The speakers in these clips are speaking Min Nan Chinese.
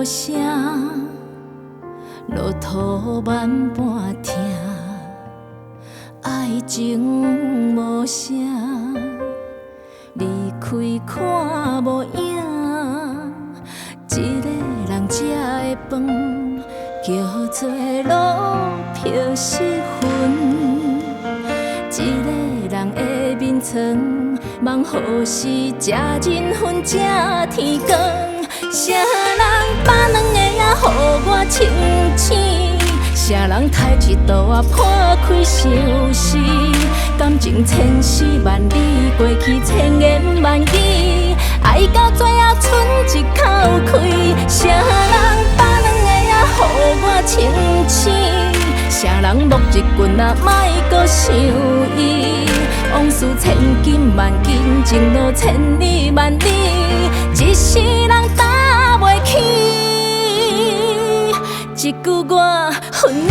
聲，路途慢半疼，愛情無聲，離開看無影。一个人食的飯，叫做落魄失魂；一个人的眠床，梦予是食人云，食天光。啥人饱两个仔，予我清醒？啥人刣一刀仔破开相思？感情千絲萬縷，過去千言萬語，愛到最後賰一口氣。啥人飽兩个仔，予我清醒？啥人摸一棍仔，莫閣想伊？往事千金萬金，情路千里萬里，一世人擔袂起。一句我恨你。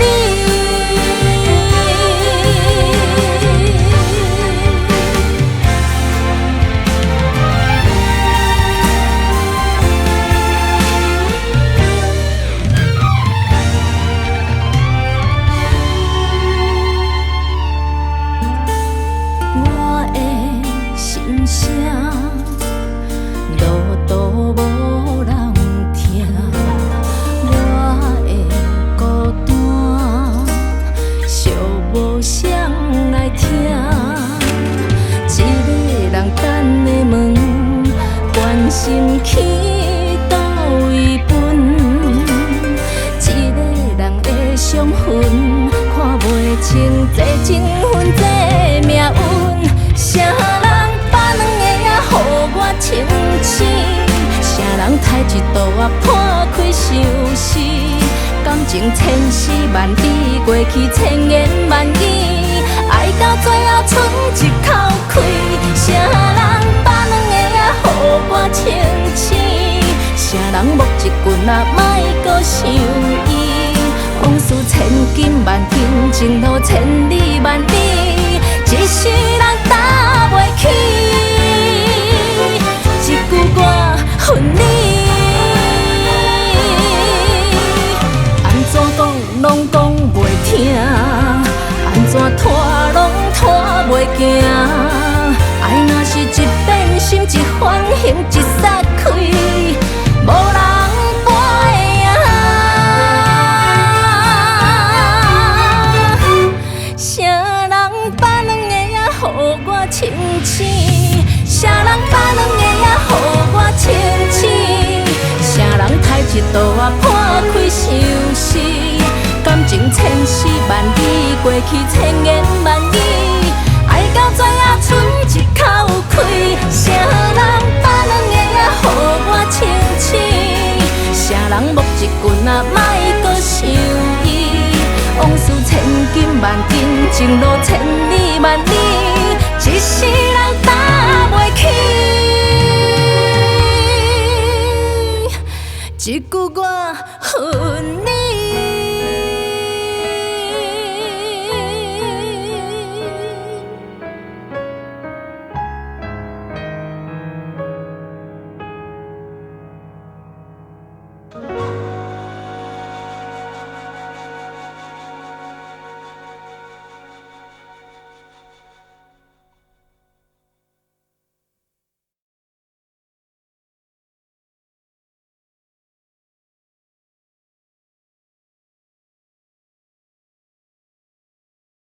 我的心聲，路途無人聽，我的孤單，惜無誰來聽。一个人等的門，關心去佗位分？一个人的傷痕，看袂清這情分這命運。啥人飽兩个仔，予我清醒？啥人刣一刀仔破開相思？感情千絲萬縷，過去千言萬語，愛到最後賰一口氣。啥人飽兩个仔，予我清醒？啥人摸一棍仔，莫閣想伊？往事千金萬金，情路千里萬里，一世人擔袂起。一句我恨你，按怎講攏講袂聽，按怎拖攏拖袂行。愛若是一變心，一反省，一撒開，無人搬會贏。啥人飽兩个仔，予我清醒？啥人飽兩个仔，予我清醒？啥人刣一刀仔破開相思？感情千絲萬縷，過去千言萬語，愛到最後賰一口氣。啥人飽兩个仔，予我清醒？啥人摸一棍仔，莫閣想伊？往事千金萬金，情路千里萬里，一世人擔袂起。一句我恨你。